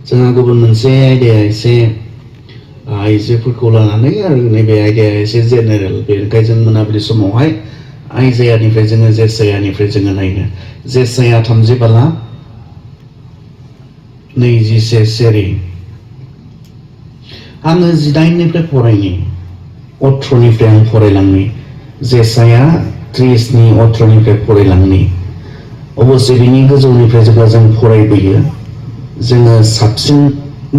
जोंहा गुबुन मोनसे आयदाया एसे आइजोफोरखौ लानानै आरो नैबे आयदाया एसे जेनेरेल बेनिखायनो जों मोनाबिलि समावहाय आइजायानिफ्राय जोङो जेसायानिफ्राय जोङो नायनो जेसाया 30 बाला 21 सेरि आङो 18निफ्राय फरायनि 18निफ्राय आं फरायलांनि जेसाया 30नि 18निफ्राय फरायलांनि अबसे बिनि गोजौनिफ्राय जेब्ला जों फरायबोयो जोङो साबसिन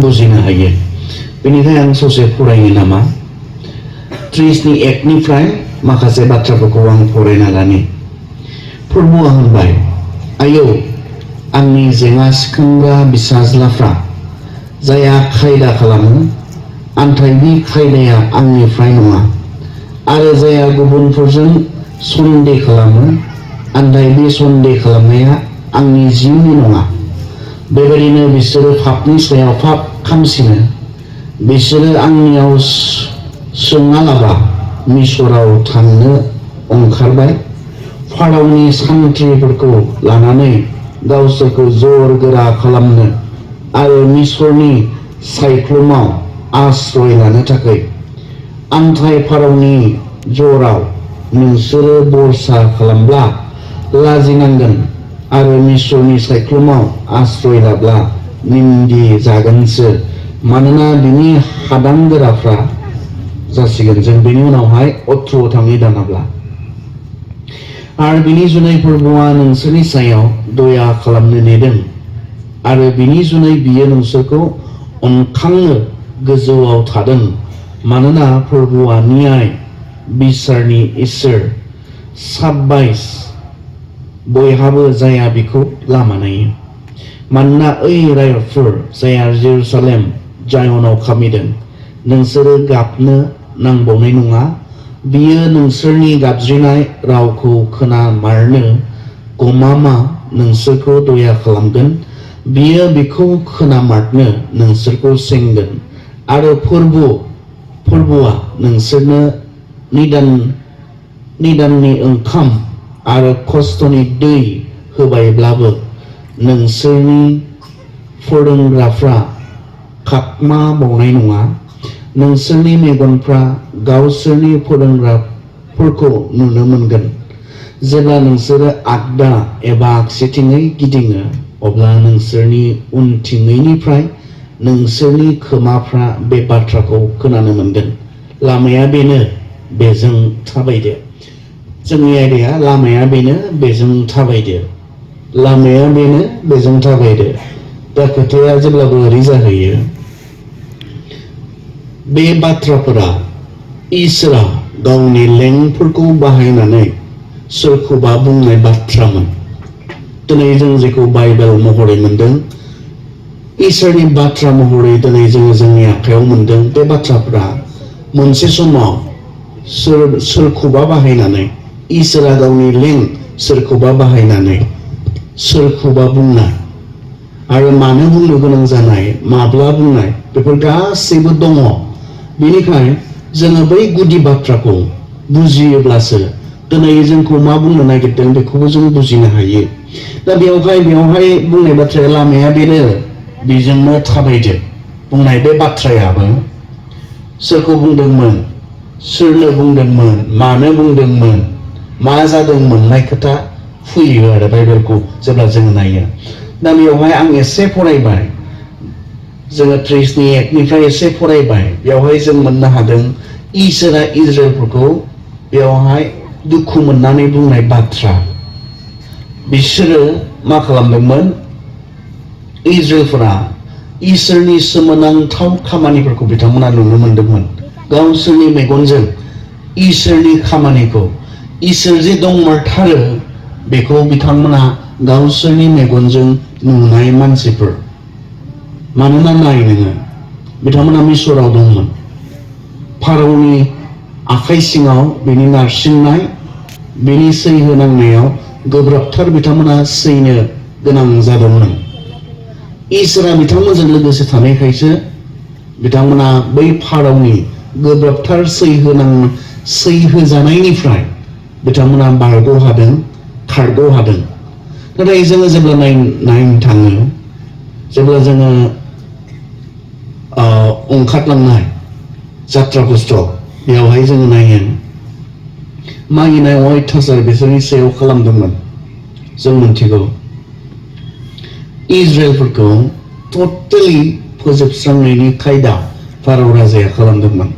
बुजिनो हायो बेनिखायनो आं ससे फरायनो नामा 30नि 1निफ्राय माखासे बाथ्राफोरखौ आं फरायना लानि फोरबुआ होनबाय आयौ आंनि जेंना सिखांग्रा बिसाज्लाफ्रा जाया खायदा खालामो आन्थाइनि खायदाया आंनिफ्राय नङा आरो जाया गुबुनफोरजों सन्देह खालामो आन्थाइनि सन्देह खालामनाया आंनि जिउनि नङा बेबायदिनो बिसोरो पापनि सायाव पाप खामसिनो बिसोरो आंनियाव सोङालाबा मिसराव थांनो ओंखारबाय फारावनि सान्थ्रिफोरखौ लानानै गावसोरखौ जर गोरा खालामनो आरो मिसरनि सायख्लुमाव आश्रय लानो थाखाय आन्थाइ फारावनि जराव नोंसोरो बरसा खालामब्ला लाजिनांगोन आरो मिसरनि सायख्लुमाव आश्रय लाब्ला निन्दि जागोनसो मानोना बिनि हादानगोराफ्रा जासिगोन जों बेनि उनावहाय 18 थाङै दानाब्ला आरो बिनि जुनै फोरबुआ नोंसोरनि सायाव दया खालामनो नेदों आरो बिनि जुनै बियो नोंसोरखौ अनखांनो गोजौआव थादों मानोना फोरबुआ न्याय बिसारनि इसोर साब्बाइस बयहाबो जाया बिखौ लामा नायो मानोना ओइ रायफोर जाया जेरुसालेम जायनाव खामिदों नोंसोरो गाबनो नांबावनाय नङा बियो नोंसोरनि गाबज्रिनाय रावखौ खोनामारनो गमामा नोंसोरखौ दया खालामगोन बियो बिखौ खोनामारनो नोंसोरखौ सेंगोन आरो फोरबुआ नोंसोरनो निदाननि ओंखाम आरो खस्थ'नि दै होबायब्लाबो नोंसोरनि फोरोंग्राफ्रा खाखमा बावनाय नङा नोंसोरनि मेगनफ्रा गावसोरनि फोरोंग्राफोरखौ नुनो मोनगोन जेब्ला नोंसोरो आगदा एबा आगसिथिङै गिदिङो अब्ला नोंसोरनि उनथिङैनिफ्राय नोंसोरनि खोमाफ्रा बे बाथ्राखौ खोनानो मोनगोन लामाया बेनो बेजों थाबायदो जोंनि आयदाया लामाया बेनो बेजों थाबायदो लामाया बेनो बेजों थाबायदो दा खोथाया जेब्लाबो ओरै जाहैयो बे बाथ्राफोरा इसोरा गावनि लेंफोरखौ बाहायनानै सोरखौबा बुंनाय बाथ्रामोन दिनै जों जेखौ बाइबेल महरै मोनदों इसोरनि बाथ्रा महरै दिनै जोङो जोंनि आखायाव मोनदों बे बाथ्राफोरा मोनसे समाव सोरखौबा बाहायनानै इसोरा गावनि लें सोरखौबा बाहायनानै सोरखौबा बुंनाय आरो मानो बुंनो गोनां जानाय माब्ला बुंनाय बेफोर गासैबो दङ बेनिखायनो जोङो बै गुदि बाथ्राखौ बुजियोब्लासो दिनै जोंखौ मा बुंनो नागिरदों बेखौबो जों बुजिनो हायो दा बेवहाय बुंनाय बाथ्राया लामाया बेनो बेजोंनो थाबायदो बुंनाय बे बाथ्रायाबो सोरखौ बुंदोंमोन सोरनो बुंदोंमोन मानो बुंदोंमोन मा जादोंमोन नाय खोथा फैयो आरो बाइबेलखौ जेब्ला जोङो नायो दा बेवहाय आं एसे फरायबाय जोङो 30नि 1निफ्राय एसे फरायबाय बेवहाय जों मोननो हादों इसोरा इजराइलफोरखौ बेवहाय दुखु मोननानै बुंनाय बाथ्रा बिसोरो मा खालामदोंमोन इजराइलफोरा इसोरनि सोमोनांथाव खामानिफोरखौ बिथांमोना नुनो मोनदोंमोन गावसोरनि मेगनजों इसोरनि खामानिखौ इसोर जे दंमारथारो बेखौ बिथांमोना गावसोरनि मेगनजों नुनाय मानसिफोर मानोना नाय नोङो बिथांमोना मिसराव दंमोन फारौनि आखाइ सिङाव बेनि नारसिननाय बेनि सैहो नांनायाव गोब्राबथार बिथांमोना सैनो गोनां जादोंमोन इसोरा बिथांमोनजों लोगोसे थानायखायसो बिथांमोना बै फारौनि गोब्राबथार सैहोजानायनिफ्राय बिथांमोना बारग' हादों खारग' हादों नाथाय जोङो जेब्ला नायनो थाङो जेब्ला जोङो ओंखारलांनाय जात्रा पुस्त बेयावहाय जोङो नायो मागिनाय अयथासार बिसोरनि सायाव खालामदोंमोन जों मिथिगौ इजराइलफोरखौ टटेलि फोजोबस्रांनायनि खायदा फारौ राजाया खालामदोंमोन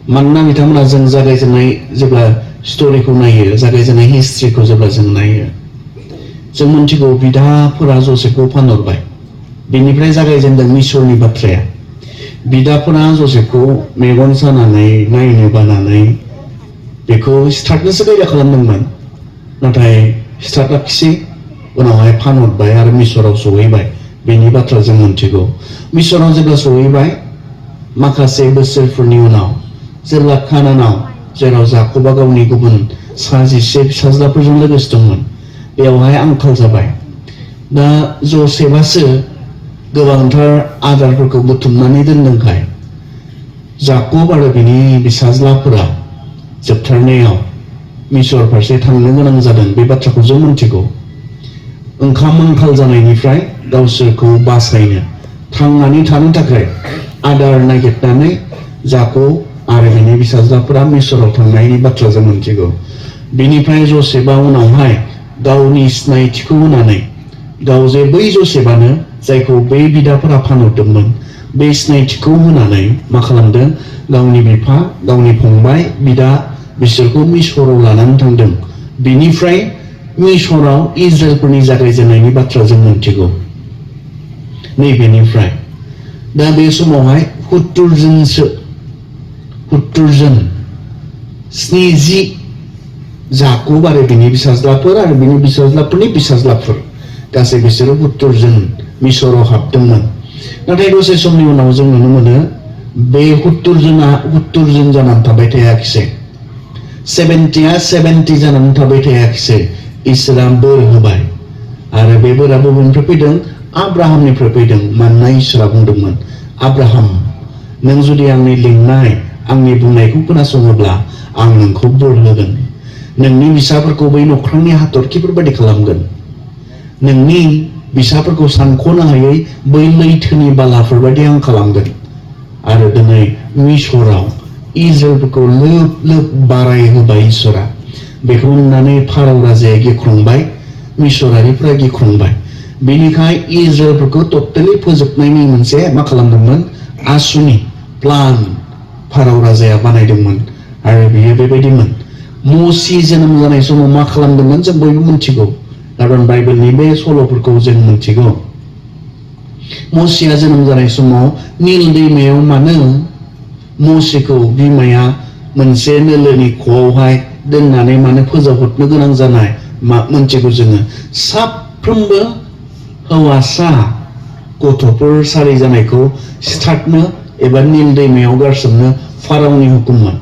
मानोना बिथांमोना जों जागायजेननाय जेब्ला स्ट'रिखौ नायो जागायजेननाय हिस्ट्रिखौ जेब्ला जों नायो जों मिथिगौ बिदाफोरा जसेफखौ फानहरबाय बेनिफ्राय जागायजेनदों मिसरनि बाथ्राया बिदाफोरा जसेफखौ मेगन सानानै नायनो बानानै बेखौ स्टार्टनोसो गायदा खालामदोंमोन नाथाय स्टार्ट लाखिसै उनावहाय फानहरबाय आरो मिसराव सहैबाय बेनि बाथ्रा जों मिथिगौ मिसराव जेब्ला सहैबाय माखासे बोसोरफोरनि उनाव जेब्ला कानानाव जेराव जाकबा गावनि गुबुन 11 फिसाज्लाफोरजों लोगोसे दंमोन बेयावहाय आंखाल जाबाय दा जसेफासो गोबांथार आदारफोरखौ बुथुमनानै दोनदोंखाय जाकब आरो बिनि फिसाज्लाफोरा जोबथारनायाव मिसर फारसे थांनो गोनां जादों बे बाथ्राखौ जों मिथिगौ ओंखाम आंखाल जानायनिफ्राय गावसोरखौ बासायनो थांनानै थानो थाखाय आदार नागिरनानै जाकब आरो बिनि फिसाज्लाफोरा मिसराव थांनायनि बाथ्रा जों मिथिगौ बिनिफ्राय जसेफआ उनावहाय गावनि सिनायथिखौ होनानै गाव जे बै जसेफआनो जायखौ बै बिदाफोरा फानहरदोंमोन बे सिनायथिखौ होनानै मा खालामदों गावनि बिफा गावनि फंबाय बिदा बिसोरखौ मिसराव लानानै थांदों बिनिफ्राय मिसराव इजराइलफोरनि जागायजेननायनि बाथ्रा जों मिथिगौ नैबेनिफ्राय दा बे समावहाय 70 जन 70 जाकब आरो बिनि फिसाज्लाफोर आरो बिनि फिसाज्लाफोरनि फिसाज्लाफोर गासै बिसोरो 70 जन मिसराव हाबदोंमोन नाथाय दसे समनि उनाव जों नुनो मोनो बे 70 जन जानानै थाबाय थायाखिसै 70 जानानै थाबाय थायाखिसै इसोरा बोर होबाय आरो बे बोरा बबेनिफ्राय फैदों आब्राहामनिफ्राय फैदों मानोना इसोरा बुंदोंमोन आब्राहाम नों जुदि आंनि लिंनाय आंनि बुंनायखौ खोनासङोब्ला आं नोंखौ बोर होगोन नोंनि फिसाफोरखौ बै नख्रांनि हाथरखिफोर बायदि खालामगोन नोंनि फिसाफोरखौ सानख'नो हायै बै लैथोनि बालाफोर बायदि आं खालामगोन आरो दिनै मिसराव इजराइलफोरखौ लोब लोब बाराय होबाय इसोरा बेखौ नुनानै फारौ राजाया गिख्रंबाय मिसरारिफ्रा गिख्रंबाय बेनिखाय इजराइलफोरखौ टटेलि फोजोबनायनि मोनसे मा खालामदोंमोन आसुनि प्लान फारौ राजाया बानायदोंमोन आरो बियो बेबायदिमोन मसी जोनोम जानाय समाव मा खालामदोंमोन जों बयबो मिथिगौ खारन बाइबेलनि बे सल'फोरखौ जों मिथिगौ मसीया जोनोम जानाय समाव नील दैमायाव मानो मसीखौ बिमाया मोनसे नोलोनि ख'आवहाय दोननानै मानो फोजावहरनो गोनां जानाय मोनथिगौ जोङो साफ्रोमबो हौवासा गथ'फोर सारि जानायखौ सिथारनो एबा नील दैमायाव गारसोमनो फारावनि हुकुममोन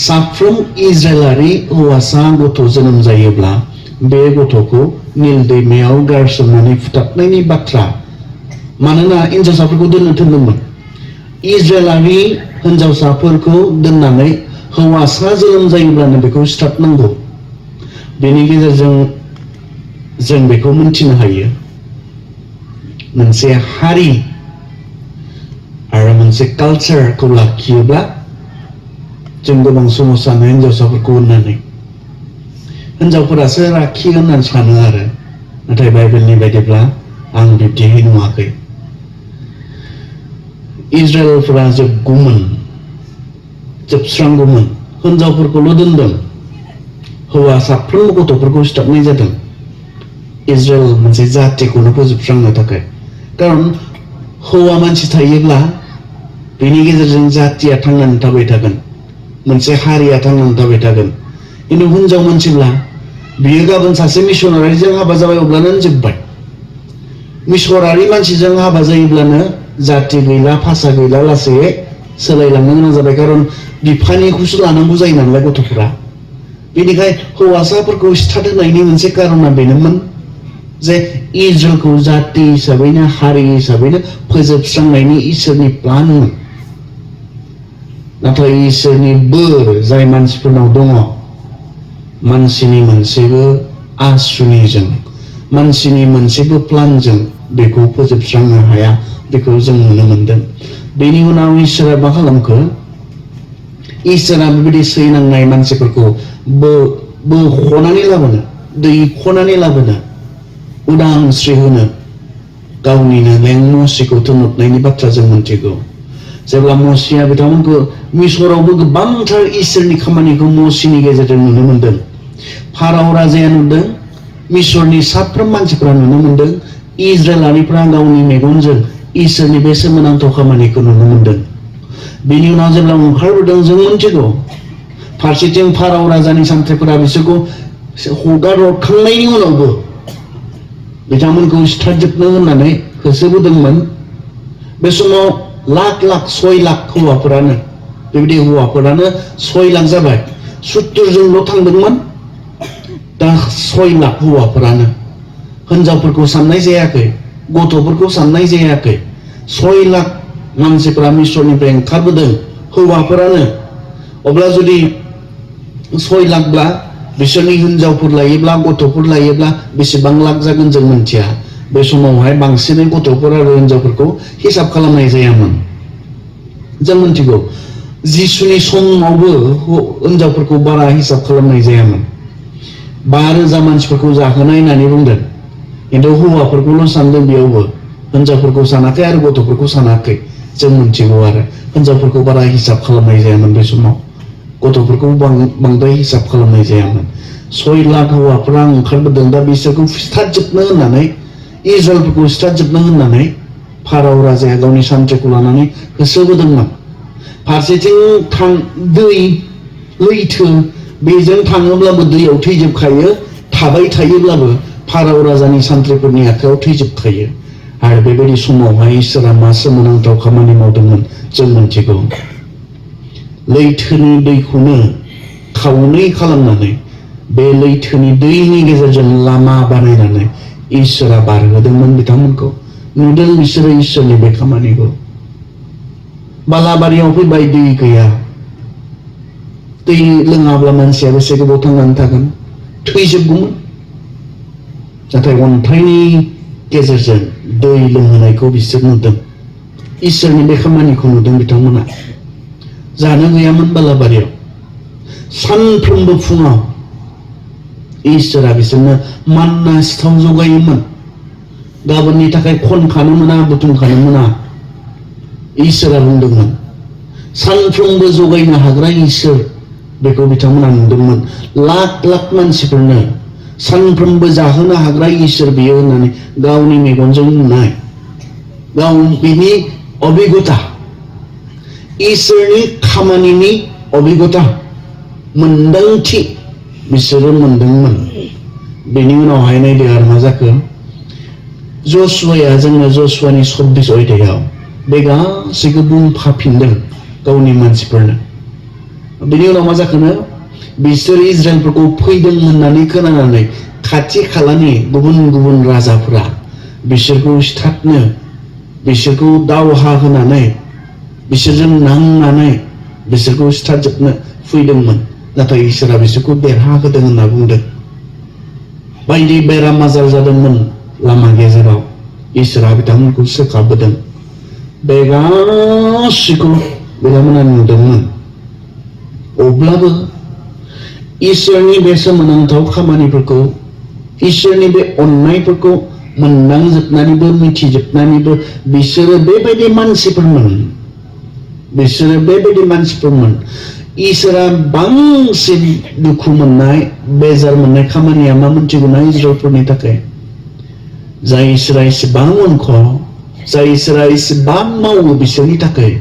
साफ्रोम इजराइलारि हौवासा गथ' जोनोम जायोब्ला बे गथ'खौ नील दैमायाव गारसोमनानै फुथारनायनि बाथ्रा मानोना हिनजावसाफोरखौ दोननो थिनदोंमोन इजराइलारि हिनजावसाफोरखौ दोननानै हौवासा जोनोम जायोब्लानो बेखौ सिथारनांगौ बेनि गेजेरजों जों बेखौ मिन्थिनो हायो मोनसे हारि आरो मोनसे कालचारखौ लाखियोब्ला जों गोबां समाजानो हिनजावसाफोरखौ होननानै हिनजावफोरासो लाखियो होननानै सानो आरो नाथाय बाइबेलनि बायदिब्ला आं बिब्दिहै नुवाखै इजराइलफोरा जोबस्रांगौमोन हिनजावफोरखौल' दोनदों हौवा साफ्रोमबो गथ'फोरखौ सिथारनाय जादों इजराइल मोनसे जातिखौनो फोजोबस्रांनो थाखाय खारन हौवा मानसि थायोब्ला बेनि गेजेरजों जातिया थांनानै थाबाय थागोन मोनसे हारिया थांनानै थाबाय थागोन खिन्थु हिनजाव मानसिब्ला बियो गाबोन सासे मिशनारिजों हाबा जाबाय अब्लानो जोब्बाय मिशनारि मानसिजों हाबा जायोब्लानो जाति गैला भाषा गैला लासै सोलायलांनो गोनां जाबाय खारन बिफानिखौसो लानांगौ जायो नालाय गथ'फोरा बेनिखाय हौवासाफोरखौ सिथार होनायनि मोनसे कारना बेनोमोन जे इजराइलखौ जाति हिसाबैनो हारि हिसाबैनो फोजोबस्रांनायनि इसोरनि प्लानमोन नाथाय इसोरनि बोर जाय मानसिफोरनाव दङ मानसिनि मोनसेबो आसुनिजों मानसिनि मोनसेबो प्लानजों बेखौ फोजोबस्रांनो हाया बेखौ जों नुनो मोनदों। बेनि उनाव इसोरा मा खालामखो? इसोरा बेबायदि सैनांनाय मानसिफोरखौ बोख'नानै लाबोनो, दैख'नानै लाबोनो, उदांस्रि होनो गावनिनो लें मसीखौ थिनहरनायनि बाथ्रा जों मोनथिगौ। जेब्ला मसीया बिथांमोनखौ मिसरावबो गोबांथार इसोरनि खामानिखौ मसीनि गेजेरजों नुनो मोनदों। फाराव राजाया नुदों, मिसरनि साफ्रोम मानसिफ्रा नुनो मोनदों, इजराइलारिफ्रा गावनि मेगनजों इसोरनि बे सोमोनांथाव खामानिखौ नुनो मोनदों। बेनि उनाव जेब्ला ओंखारबोदों जों मोनथिगौ, फारसेथिं फाराव राजानि सान्थ्रिफोरा बिसोरखौ हगार हरखांनायनि उनावबो बिथांमोनखौ सिथारजोबनो होननानै होसोबोदोंमोन। बे समाव लाख 6 लाख हौवाफोरानो, बेबायदि हौवाफोरानो 6 लाख जाबाय। 70 जनल' थांदोंमोन, दा 6 लाख हौवाफोरानो। हिनजावफोरखौ साननाय जायाखै, गथ'फोरखौ साननाय जायाखै। 6 लाख मानसिफ्रा मिसरनिफ्राय ओंखारबोदों, हौवाफोरानो। अब्ला जुदि 6 लाखब्ला बिसोरनि हिनजावफोर लायोब्ला, गथ'फोर लायोब्ला बेसेबां लाख जागोन जों मिथिया। बे समावहाय बांसिनै गथ'फोर आरो हिनजावफोरखौ हिसाब खालामनाय जायामोन। जों मिथिगौ जिसुनि समावबो हिनजावफोरखौ बारा हिसाब खालामनाय जायामोन। 5,000 मानसिफोरखौ जाहोनाय होननानै बुंदों, खिन्थु हौवाफोरखौल' सानदों बेयावबो, हिनजावफोरखौ सानाखै आरो गथ'फोरखौ सानाखै। जों मिथिगौ आरो हिनजावफोरखौ बारा हिसाब खालामनाय जायामोन बे समाव, गथ'फोरखौ बांद्राय हिसाब खालामनाय जायामोन। 6 लाख हौवाफोरा ओंखारबोदों। दा बिसोरखौ सिथारजोबनो होननानै, इजराइलफोरखौ सिथारजोबनो होननानै फाराव राजाया गावनि सान्थ्रिखौ लानानै होसोबोदोंमोन। फारसेथिं दै लैथो, बेजों थाङोब्लाबो दैयाव थैजोबखायो, थाबाय थायोब्लाबो फाराव राजानि सान्थ्रिफोरनि आखायाव थैजोबखायो। आरो बेबायदि समावहाय इसोरा मा सोमोनांथाव खामानि मावदोंमोन जों मिथिगौ। लैथोनि दैखौनो खावनै खालामनानै, बे लैथोनि दैनि गेजेरजों लामा बानायनानै इसोरा बारहोदोंमोन बिथांमोनखौ। नुदों बिसोरो इसोरनि बे खामानिखौ। बालाबारियाव फैबाय, दै गैया। दै लोङाब्ला मानसिया बेसे गोबाव थांनानै थागोन? थैजोबगौमोन। नाथाय अन्थाइनि गेजेरजों दै लोंहोनायखौ बिसोर नुदों। इसोरनि बे खामानिखौ नुदों बिथांमोना। जानो गैयामोन बालाबारियाव। सानफ्रोमबो फुङाव इसोरा बिसोरनो मान्ना सिथाव जगायोमोन। गाबोननि थाखाय खनखानो मोना, बुथुमखानो मोना। इसोरा बुंदोंमोन। सानफ्रोमबो जगायनो हाग्रा इसोर, बेखौ बिथांमोना नुदोंमोन। लाख लाख मानसिफोरनो सानफ्रोमबो जाहोनो हाग्रा इसोर बियो होननानै गावनि मेगनजों नुनाय, गाव बिनि अभिगता, इसोरनि खामानिनि अभिगता, मोन्दांथि बिसोरो मोनदोंमोन। बेनि उनावहाय नायदो आरो मा जाखो? जसुवाया जोंनो जसुवानि 26 अध्यायाव बे गासैखौ बुंफाफिनदों गावनि मानसिफोरनो। बेनि उनाव मा जाखोनो? बिसोर इजराइलफोरखौ फैदों होननानै खोनानानै खाथि खालानि गुबुन गुबुन राजाफोरा बिसोरखौ सिथारनो, बिसोरखौ दावहा होनानै, बिसोरजों नांनानै बिसोरखौ सिथारजोबनो फैदोंमोन। नाथाय इसोरा बिसोरखौ देरहाहोदों होनना बुंदों। बायदि बेराम आजार जादोंमोन लामा गेजेराव, इसोरा बिथांमोनखौ सोखाबोदों। बे गासैखौ बिथांमोना नुदोंमोन। अब्लाबो इसोरनि बे सोमोनांथाव खामानिफोरखौ, इसोरनि बे अननायफोरखौ मोनदांजोबनानैबो, मिथिजोबनानैबो बिसोरो बेबायदि मानसिफोरमोन। इसोरा बांसिन दुखु मोननाय, बेजार मोननाय खामानिया मा मोनथिगौना इजराइलफोरनि थाखाय? जाय इसोरा इसेबां अनखौ, जाय इसोरा इसेबां मावो बिसोरनि थाखाय,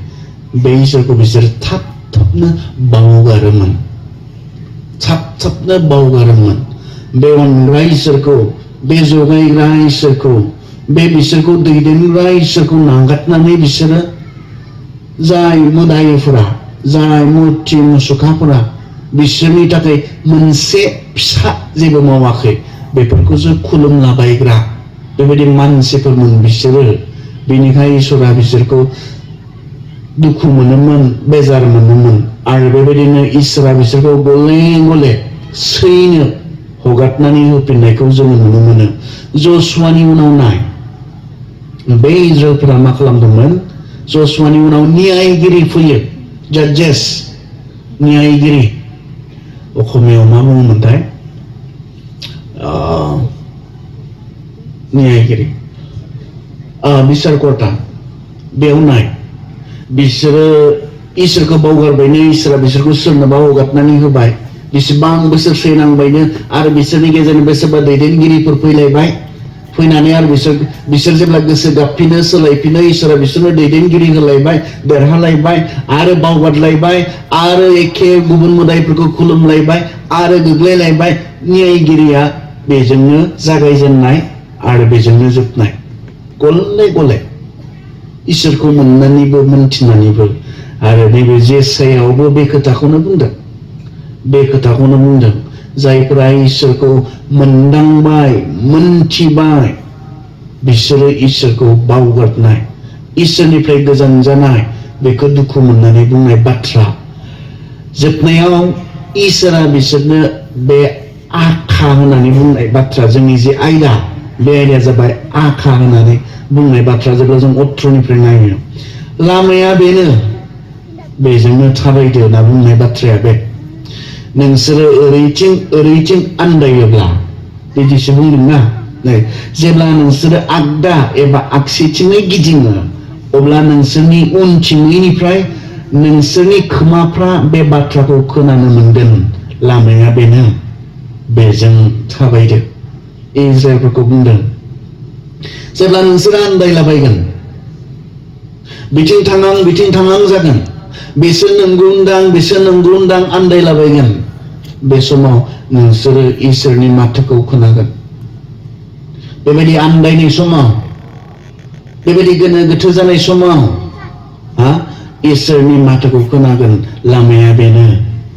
बे इसोरखौ बिसोर थाब थाबनो बावगारोमोन। बे अनग्रा इसोरखौ, बे जगायग्रा इसोरखौ, बे बिसोरखौ दैदेनग्रा इसोरखौ नागारनानै बिसोरो जाय मोदायफोरा, जाय मुर्ति मुसुखाफोरा बिसोरनि थाखाय मोनसे फिसा जेबो मावाखै, बेफोरखौसो खुलुमलाबायग्रा बेबायदि मानसिफोरमोन बिसोरो। बेनिखायनो इसोरा बिसोरखौ दुखु मोनोमोन, बेजार मोनोमोन। आरो बेबायदिनो इसोरा बिसोरखौ गले गले सैनो हगारनानै होफिननायखौ जोङो नुनो मोनो। जसुवानि उनाव नाय, बे इजराइलफोरा मा खालामदोंमोन जसुवानि उनाव न्यायगिरि फैयो जाजेस न्यायगिरि असमियाव मा बुङोमोनथाय न्यायगिरि बिसारकर्ता बेवनाय बिसोरो इसोरखौ बावगारबायनो इसोरा बिसोरखौ सोरनोबा हगारनानै होबाय बेसेबां बोसोरसे नांबायनो आरो बिसोरनि गेजेरनिफ्राय सोरबा दैदेनगिरिफोर फैलायबाय फैनानै आरो बिसोर जेब्ला गोसो गाबफिनो सोलायफिनो इसोरा बिसोरनो दैदेनगिरि होलायबाय देरहालायबाय आरो बावगारलायबाय आरो एखे गुबुन मोदायफोरखौ खुलुमलायबाय आरो गोग्लैलायबाय न्यायगिरिया बेजोंनो जागायजेननाय आरो बेजोंनो जोबनाय गले गले इसोरखौ मोननानैबो मोनथिनानैबो आरो नैबे जेसायावबो बे खोथाखौनो बुंदों जायफोरा इसोरखौ मोनदांबाय मोनथिबाय बिसोरो इसोरखौ बावगारनाय इसोरनिफ्राय गोजान जानाय बेखौ दुखु मोननानै बुंनाय बाथ्रा जोबनायाव इसोरा बिसोरनो बे आखा होननानै बुंनाय बाथ्रा जोंनि जे आयदा बे आयदाया जाबाय आखा होननानै बुंनाय बाथ्रा जेब्ला जों 18निफ्राय नायो लामाया बेनो बेजोंनो थाबायदो होनना बुंनाय बाथ्राया बे नोंसोरो ओरैथिं आन्दायोब्ला बिदिसो बुंदोंना जेब्ला नोंसोरो आगदा एबा आगसिथिङै गिदिङो अब्ला नोंसोरनि उनथिङैनिफ्राय नोंसोरनि खोमाफ्रा बे बाथ्राखौ खोनानो मोनगोन लामाया बेनो बेजों थाबायदो इजराइलफोरखौ बुंदों जेब्ला नोंसोरो आन्दायलाबायगोन बिथिं थाङां जागोन बेसोर नंगौदां आन्दायलाबायगोन बे समाव नोंसोरो इसोरनि माथोखौ खोनागोन बेबायदि आन्दायनाय समाव बेबायदि गोनो गोथो जानाय समाव इसोरनि माथोखौ खोनागोन लामाया बेनो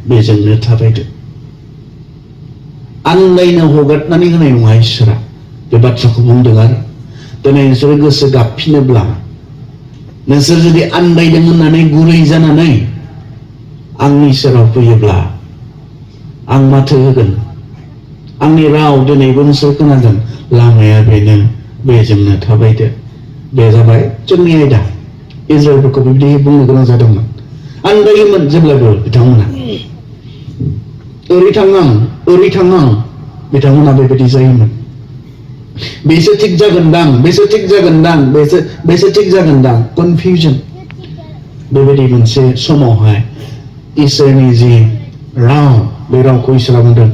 बेजोंनो थाबायदो आन्दायनो हगारनानै होनाय नङा इसोरा बे बाथ्राखौ बुंदों आरो दिनै नोंसोरो गोसो गाबफिनोब्ला नोंसोर जुदि आन्दायदों होननानै गुरै जानानै आंनि सेराव फैयोब्ला आं माथो होगोन आंनि राव दिनैबो नोंसोर खोनागोन लामाया बेनो बेजोंनो थाबायदो बे जाबाय जोंनि आयदा इजराइलफोरखौ बेबायदि बुंनो गोनां जादोंमोन आन्दायोमोन जेब्लाबो बिथांमोना ओरै थाङां बिथांमोना बेबायदि जायोमोन बेसो थिग जागोनदां कनफिउजन बेबायदि मोनसे समावहाय इसोरनि जि राव बे रावखौ इसोरा बुंदों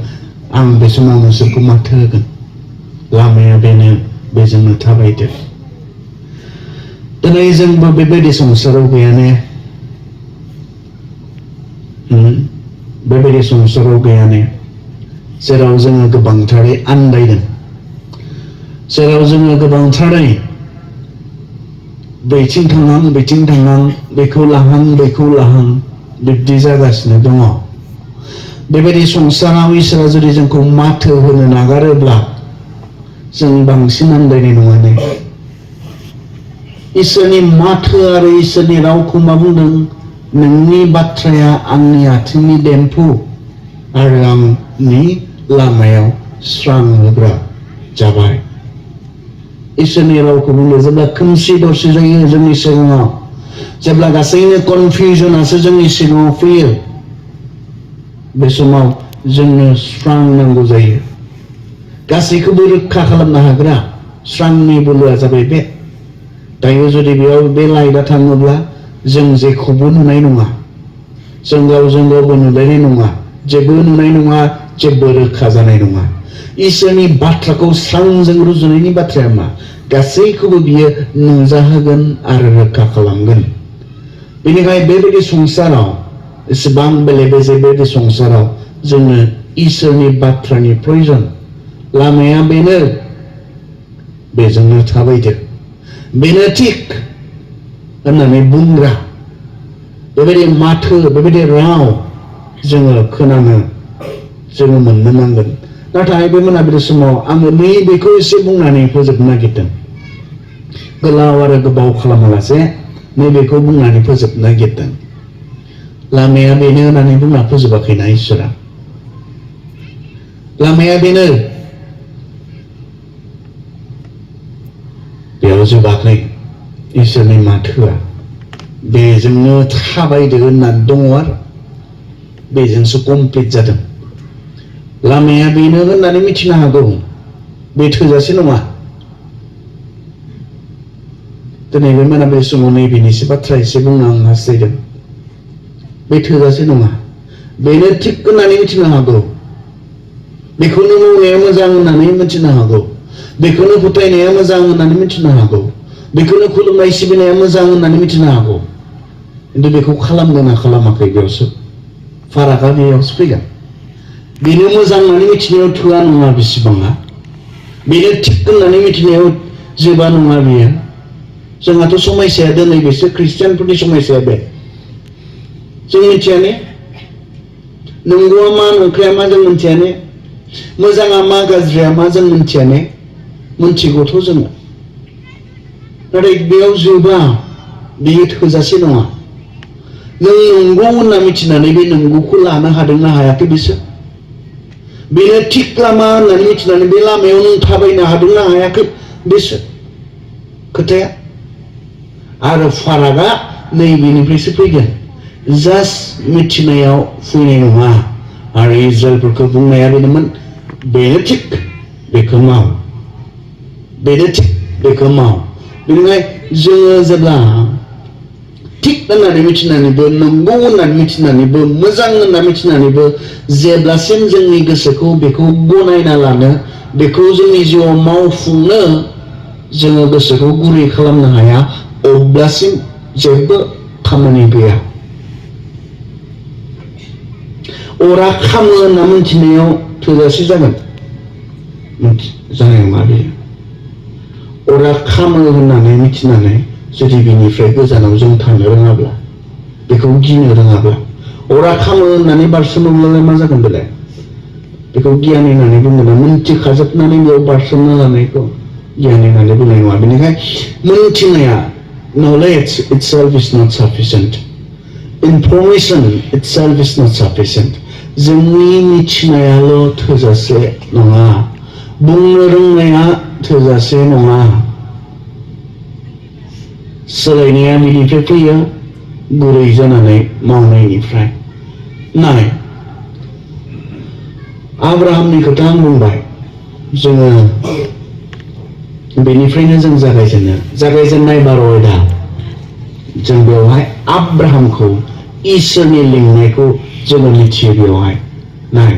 आं बे समाव नोंसोरखौ माथो होगोन लामाया बेनो बेजोंनो थाबायदो दिनै जोंबो बेबायदि संसाराव गैयाने बेबायदि संसाराव गैयाने जेराव जोङो गोबांथारै आन्दायदों जेराव जोङो गोबांथारै बैथिं थाङां बेखौ लाहां बिब्दि जागासिनो दङ बेबायदि संसाराव इसोरा जुदि जोंखौ माथो होनो नागारोब्ला जों बांसिन आन्दायनाय नङा ने इसोरनि माथो आरो इसोरनि रावखौ मा बुंदों नोंनि बाथ्राया आंनि आथिंनि देम्फु आरो आंनि लामायाव स्रां होग्रा जाबाय इसोरनि रावखौ बुंदों जेब्ला खोमसि दरसि जायो जोंनि सिगाङाव जेब्ला गासैनो कनफिउजनासो जोंनि सिगाङाव फैयो बे समाव जोंनो स्रां नांगौ जायो गासैखौबो रैखा खालामनो हाग्रा स्रांनि बोलोआ जाबाय बे दायो जुदि बेयाव बे लाइटआ थाङोब्ला जों जेखौबो नुनाय नङा जों गावजों गावबो नुलायनाय नङा जेबो नुनाय नङा जेबो रोखा जानाय नङा इसोरनि बाथ्राखौ स्रांजों रुजुनायनि बाथ्राया मा गासैखौबो बियो नुजाहोगोन आरो रोखा खालामगोन बेनिखायनो बेबायदि संसाराव एसेबां बेले बेजे बेबायदि संसाराव जोंनो इसोरनि बाथ्रानि प्रयोजन लामाया बेनो बेजोंनो थाबायदो बेनो थिक होननानै बुंग्रा बेबायदि माथो बेबायदि राव जोङो खोनानो जोङो मोननो नांगोन नाथाय बे मोनाबिलि समाव आङो नैबेखौ एसे बुंनानै फोजोबनो नागिरदों गोलाव आरो गोबाव खालामालासे नैबेखौ बुंनानै फोजोबनो नागिरदों लामाया बेनो होननानै बुंना फोजोबाखैना इसोरा लामाया बेनो बेयाव जोबाखै इसोरनि माथोआ बेजोंनो थाबायदो होननानै दङ आरो बेजोंसो कमप्लिट जादों लामाया बेनो होननानै मिथिनो हागौ बे थोजासे नङा दिनै बे मोनाबिलि समाव नैबेनिसो बाथ्रा एसे बुंनो आं हास्थायदों बे थोजासे नङा बेनो थिग होननानै मिथिनो हागौ बेखौनो मावनाया मोजां होननानै मिथिनो हागौ बेखौनो फोथायनाया मोजां होननानै मिथिनो हागौ बेखौनो खुलुमनाय सिबिनाया मोजां होननानै मिथिनो हागौ खिन्थु बेखौ खालामदोंना खालामाखै बेयावसो फारागा बेयावसो फैगोन बेनो मोजां होननानै मिथिनायाव थोआ नङा बेसेबाङा बेनो थिग होननानै मिथिनायाव जोबा नङा बेयो जोंहाथ' समस्याया दिनै बेसो ख्रिस्टियानफोरनि समस्याया बे जों मिथिया ने नंगौआ मा नंखाया मा जों मिथिया ने मोजाङा मा गाज्रिया मा जों मिथिया ने मिथिगौथ' जोङो नाथाय बेयाव जोबा बेयो थोजासे नङा नों नंगौ होनना मिथिनानै बे नंगौखौ लानो हादोंना हायाखै बिसोर बेनो थिग लामा होननानै मिथिनानै बे लामायाव नों थाबायनो हादोंना हायाखै बिसोर खोथाया आरो फारागा नैबेनिफ्रायसो फैगोन जास्ट मिथिनायाव फैनाय नङा आरो इज्राइलफोरखौ बुंनाया बेनोमोन बेनो थिग बेखौ माव बेनो थिग बेखौ माव बेनिफ्राय जोङो जेब्ला थिग होननानै मिथिनानैबो नंगौ होननानै मिथिनानैबो मोजां होनना मिथिनानैबो जेब्लासिम जोंनि गोसोखौ बेखौ गनायना लानो बेखौ जोंनि जिउआव मावफुंनो जोङो गोसोखौ गुरै खालामनो हाया अब्लासिम जेबो खामानि गैया अरा खामो होनना मिथिनायाव थोजासे जागोन जानाय नङा बेयो अरा खामो होननानै मिथिनानै जुदि बिनिफ्राय गोजानाव जों थांनो रोङाब्ला बेखौ गिनो रोङाब्ला अरा खामो होननानै बारसोमोब्लालाय मा जागोन बेलाय बेखौ गियान होननानै बुङोना मिथिखाजोबनानै बेयाव बारसोमना लानायखौ गियान होननानै बुंनाय नङा बेनिखायनो मोनथिनाया knowledge itself is not sufficient information itself is not sufficient जोंनि मिथिनायाल' थोजासे नङा बुंनो रोंनाया थोजासे नङा सोलायनाया बिनिफ्राय फैयो गुरै जानानै मावनायनिफ्राय नाय आब्राहामनि खोथा आं बुंबाय जोङो बेनिफ्रायनो जों जागायजेननाय 12 आयदा जों बेवहाय आब्राहामखौ इसोरनि लिंनायखौ जोङो मिथियो बेवहाय नाय